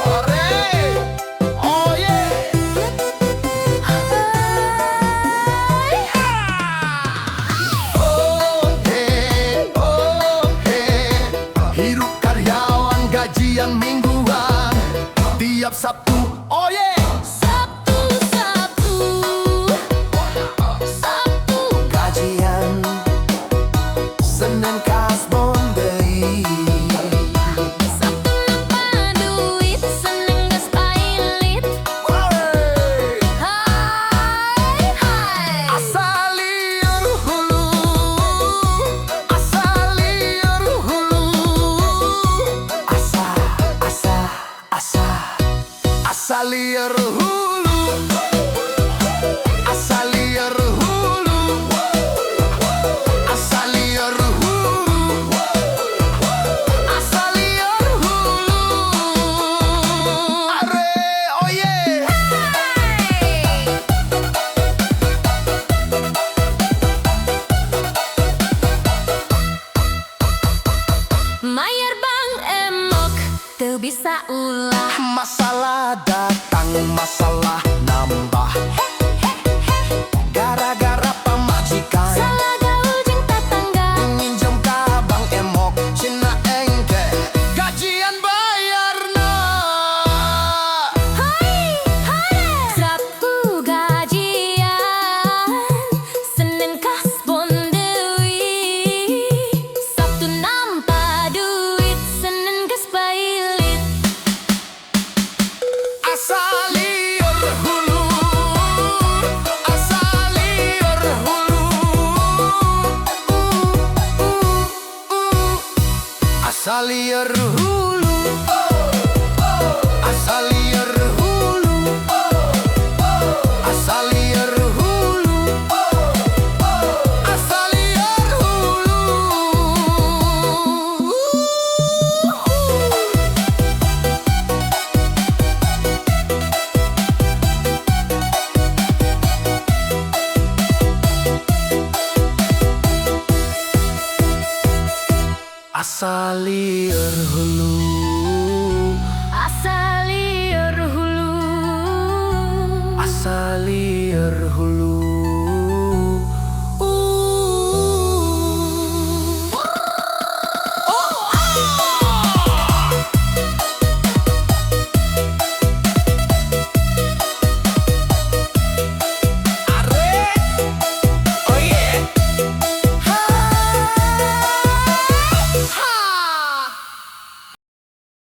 Ore, oh yeah. Oh hey, oh hey. Hirup karyawan gajian mingguan tiap Sabtu. Oh yeah. Sabtu, Sabtu, Sabtu. Gajian, Senin kasbon deui. Sabtu nampa duit, Senin geus pailit. Hey. Hai hai. Asa lieur hulu, asa lieur hulu. Asa, asa, asa. Asa lieur hulu, asa lieur hulu, asa lieur hulu, asa lieur hulu. Are, oh yeah. Hey. Mayar bank emok, teu bisa ulah. Masalah datang, masalah nambah. Gara-gara pamajikan Salah gaul jeung tatangga. Minjem ka bank emok, cenah engke gajian bayarna. Hai hai. Sabtu gajian, Senin kasbon deui. Sabtu nampa duit, Senin geus pailit. Asa lieur hulu, asa lieur hulu. Asa lieur hulu, asa lieur hulu, asa lieur hulu, asa lieur hulu. Asa lieur hulu.